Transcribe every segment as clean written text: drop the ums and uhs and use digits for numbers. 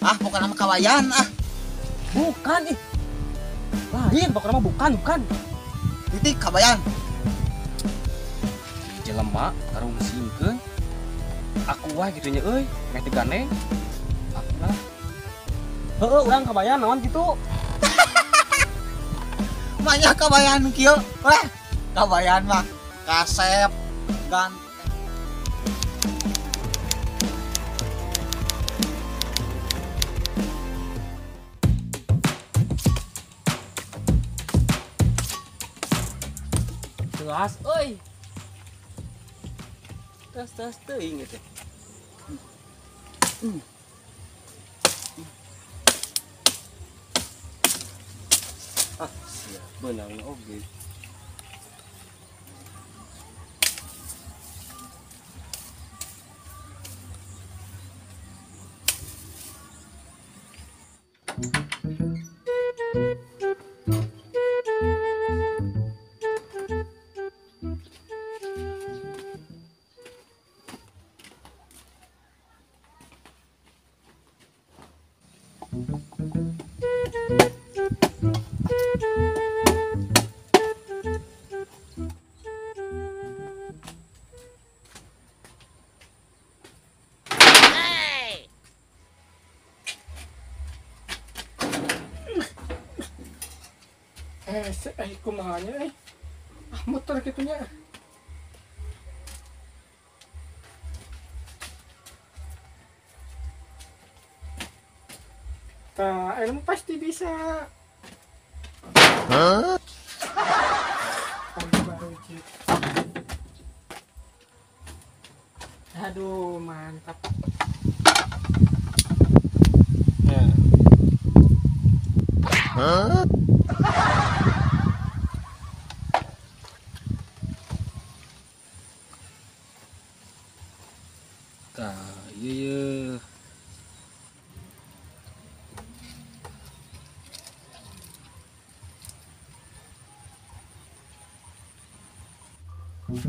Ah, bukan nama kawayan ah. Bukan ih. Lain pokoknya mah bukan. Titik kabayan. Jelema karungsingkeun. Aku wah gitu nya euy, meh teu gandeng. Aku lah. Heeh, urang kabayan naon kitu. Banyak kabayan kieu. Wah, kabayan mah kasep ganteng. Jelas euy. Tes teuing ieu teh. Ah, sia beunang oge. Kumahanya ah muter gitunya. Tah, emang pasti bisa. Hah? Aduh, mantap. Ya. Hah? Tah, iya.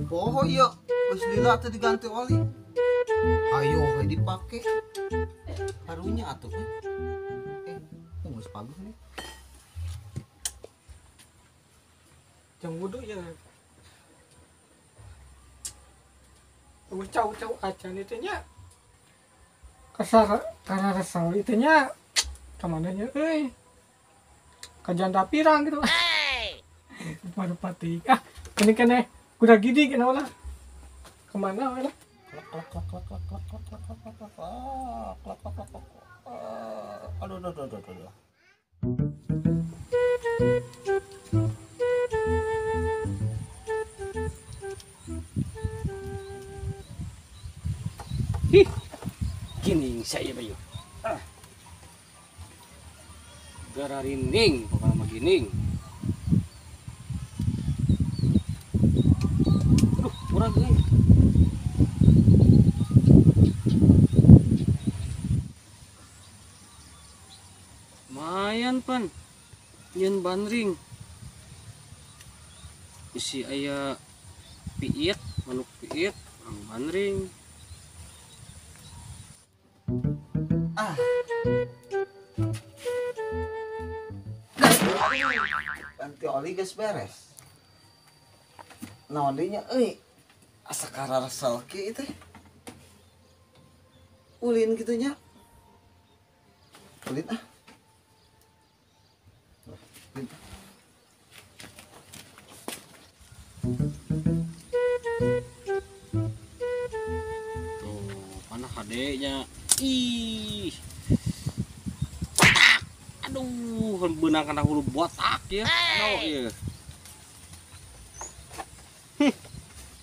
Oh iya, geus lila teh diganti oli. Ayo we dipake. Karunya atuh we. Geus paguh nih. Jang wudu ya. Cau-cau acan itu nya. Kasar karena resau itu nya. Kemana nya euy? Ka janda pirang gitu. Baru pati. Ah, ini kene kuda gidi kena lah. Kemana lah? Klak klak klak klak klak klak klak klak klak klak klak klak klak. Aduh aduh aduh aduh. Ih, gining saya bayu. Ah. Gararining, pokoknya mah gining. Aduh, kurang euy. Lumayan pan. Nyeun banring. Isi aya piit, manuk piit, urang banring. Ah. Ganti oli geus beres. Naon deui nya euy? Asa kararesel kieu teh. Ulin kitu nya. Ulin ah. Ulin. Tuh, panah hade nya. Ih. Botak. Aduh, beunang kana hulu botak ya. Aduh, ieu.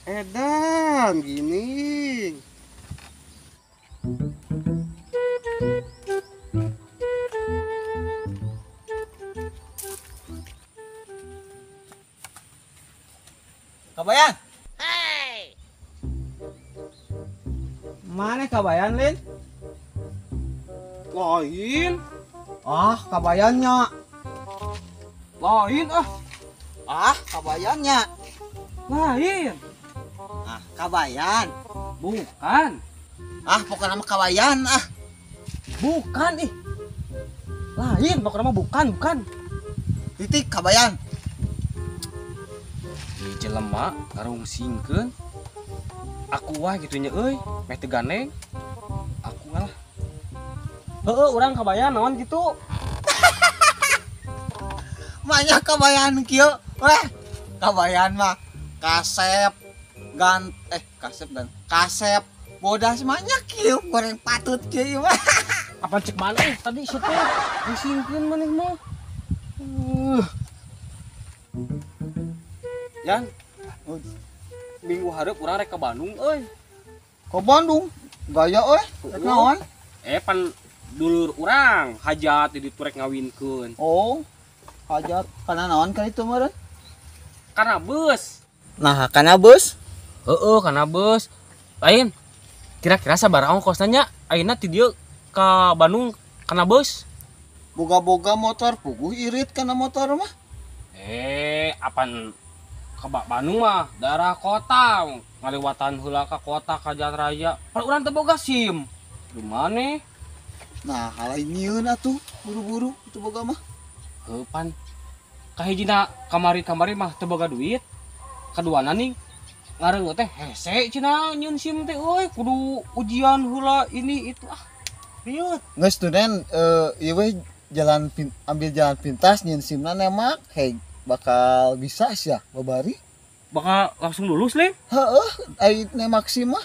Edan gini. Kabayan. Hey. Mana kabayan, Lin? Lain. Ah, kabayannya. Lain ah. Ah, kabayannya. Lain. Ah, kabayan. Bukan. Ah, pokoknya nama kabayan ah. Bukan ih. Lain pokoknya mah bukan. Titik kabayan. Di jelema ngarungsingkeun. Aku wah gitu nya euy, meh teu gandeng. Aku lah. Heeh, urang kabayan naon gitu. Banyak kabayan kieu. Weh, kabayan mah kasep gan kasep dan kasep bodas banyak kieu goreng patut kieu mah. Apa cek mana tadi situ disingkeun maneh mah. Yan, minggu hareup urang rek ka Bandung euy. Ka Bandung? Gaya euy, rek naon? Pan dulur urang hajat di ditu rek ngawinkeun. Oh, hajat kana naon ka itu meureun? Kana bus. Nah, kana bus? Heeh, kana bus. Lain kira-kira sabaraha ongkosna nya ayeuna ti dieu ka Bandung kana bus? Boga-boga motor puguh irit kana motor mah. Apan ke Bandung mah daerah kota ngaliwatan heula ka kota ka jalan raya. Pan urang teu boga SIM. Di maneh? Nah, hal nyieun atuh buru-buru teu boga mah. Heuh pan kahijina kamari-kamari mah teu boga duit. Kaduana nih ngareungeut teh hese cenah nyieun SIM teh euy kudu ujian heula ini itu ah. Riut. Geus student ieu we jalan ambil jalan pintas nyieun SIM-na nemak hei bakal bisa sia babari bakal langsung lulus le. Heeh, ai nemak SIM mah.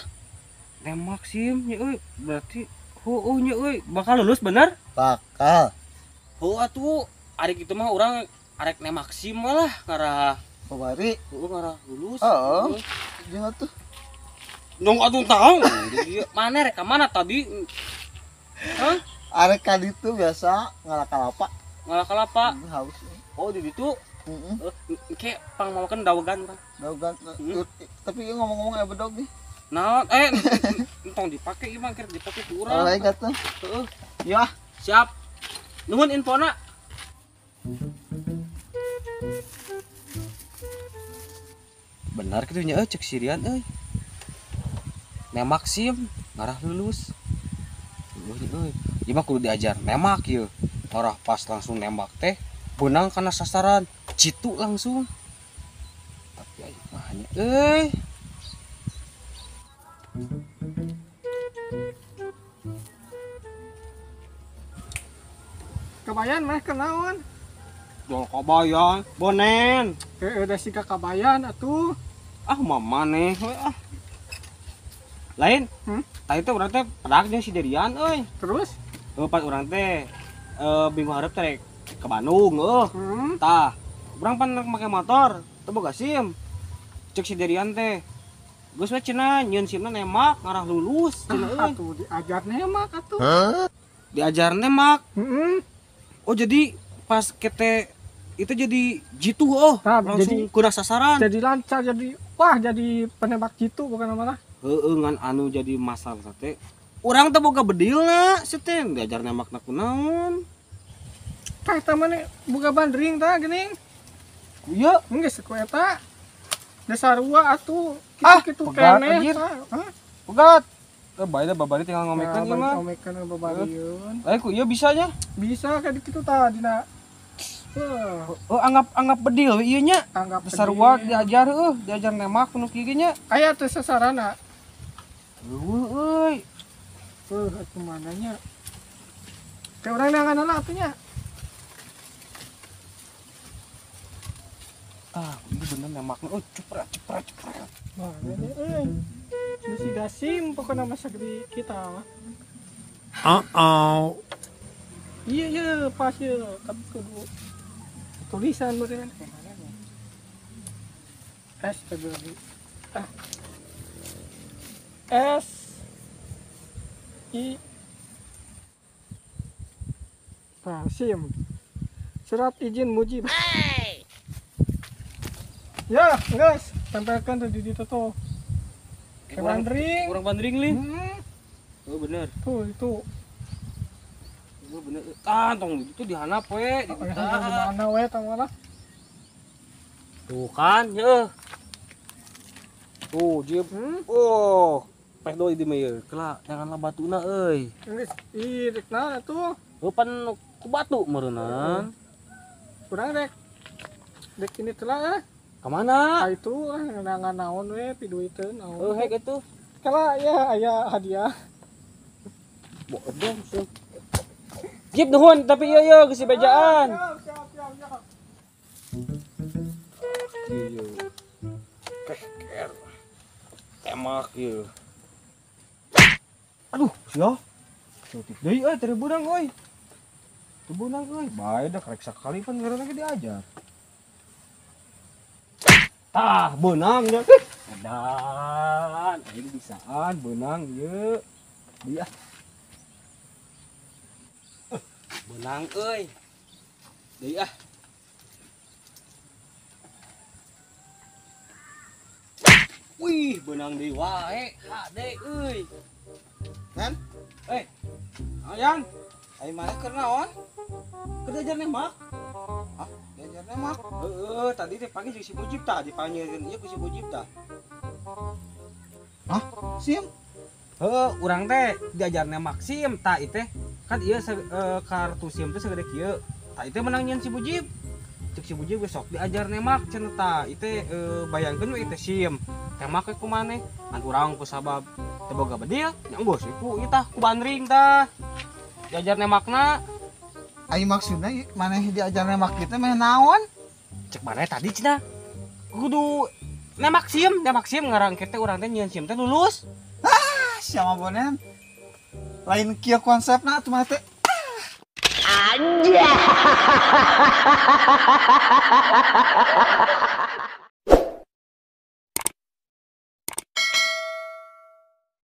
Nemak SIM nya euy berarti heueuh nya euy bakal lulus bener? Bakal. Heuh atuh ari kitu mah urang arek nemak SIM lah ngarah babari heueuh ngarah lulus. Heeh. Jeung atuh. Dong atuh tahu. Mana rek ka mana tadi? Hah? Arek ka ditu biasa ngala kalapa. Ngala kalapa? Haus. Oh, di ditu. Heeh. Engke pangmawakeun dawegan urang. Dawegan. Tapi ieu ngomong-ngomong aya bedog nih. Naon? Entong dipake ieu mah keur dipake ku urang. Lain atuh. Heeh. Ya, siap. Nuhun infona. Benar kitu nya euy cek sirian euy. Nemak SIM ngarah lulus. Lulus euy. Ieu mah kudu diajar nemak ieu. Ngarah pas langsung nembak teh beunang kana sasaran, jitu langsung. Tapi aya mah nya euy. Kabayan mah kenaon? Jual kabayan, bonen. Heeh, da siga kabayan atuh. Ah, maneh we ah. Lain, tadi teh urang teh pedak jeung si Derian euy. Terus? Heuh, pan urang teh minggu hareup teh rek ke Bandung heuh. Tah, urang pan rek make motor, teu boga SIM. Cek si Derian teh, geus we cenah nyieun SIM-na nemak ngarah lulus cenah euy. Atuh diajar nemak atuh. Diajar nemak? Heeh. Oh, jadi pas kete itu jadi jitu oh, nah, langsung kena sasaran. Jadi lancar, jadi wah jadi penembak jitu bukan malah. Heeh, ngan anu jadi masalah teh. Urang teh boga bedilna si teh diajar nembak na kunaon. Tah eta mah boga bandring tah geuning. Ku ieu geus ku eta. Dasarua atuh kitu-kitu keneh. Hah? Pegat. Teh bae da babari tinggal ngomekeun ieu mah. Ngomekeun babarieun. Lain ku ieu bisa nya? Bisa kayak kitu tah dina. Oh, anggap bedil ieu nya. Anggap sarua diajar heuh, diajar nembak nu kieu nya. Aya teh sasarana. Eueuh euy. Heuh, atuh mana nya? Teh urang neangan lah atuh nya. Ah, ieu bener nembakna euy, cepret cepret cepret. Wah, euy. Mesti dasim pokona mah sagede kita. Uh-oh. Iya iya pas ya, tapi kudu tulisan meureun. S T B ah. S I Nah, SIM. Surat izin mujib. Hey. Ya, guys, tempelkan tuh di situ tuh. Bandring. Kurang bandring li. Oh bener. Tuh itu. Oh bener. Ah, tong itu dihanap we, di mana we tong mana. Tuh kan, heuh. Tuh, jip. Oh. Pek doi di mah ieu. Kela janganlah batuna euy. Geus ih rek naon atuh? Heuh pan ku batu meureunnan. Urang rek rek ini telah ah. Ka mana? Ah itu ah ngan naon we piduiteun naon. Heuh hek atuh. Kela ya aya hadiah. Bodoh sih. Jip nuhun tapi ieu ieu geus bejaan. Siap siap siap. Ieu. Keker. Temak ieu. Aduh, sia. Cutik deui euy teu beunang euy. Teu beunang euy. Bae da karek sakali pan ngaranna ge diajar. Tah, beunang nya. Edan, aing bisaan beunang ieu. Deui ah. Beunang euy. Deui ah. Wih, beunang deui wae. Hade euy. Nen? Eh. Ayang, ai maneh keur naon? Keur diajar nembak. Hah? Diajar nembak? Heeh, tadi teh pagi jeung si Mujib tah dipanggilkeun ieu ku si Mujib tah. Hah? SIM? Heeh, urang teh diajar nembak SIM tah ieu teh. Kan ieu kartu SIM teh sagede kieu. Tah ieu teh menang nyeun si Mujib. Cek si Mujib besok diajar nembak cenah tah. Ieu teh bayangkeun we ieu teh SIM. Tembak we ku maneh. Ngan urang ku sabab teu boga bedil, nya geus we ku ieu tah ku bandring tah. Diajar nembakna. Ai maksudna maneh diajar nembak kieu teh meh naon? Cek maneh tadi cenah. Kudu nembak SIM ngarang kieu teh urang teh nyieun SIM teh lulus. Ah, siapa bonen? Lain kieu konsepna atuh mah teh. Anjay.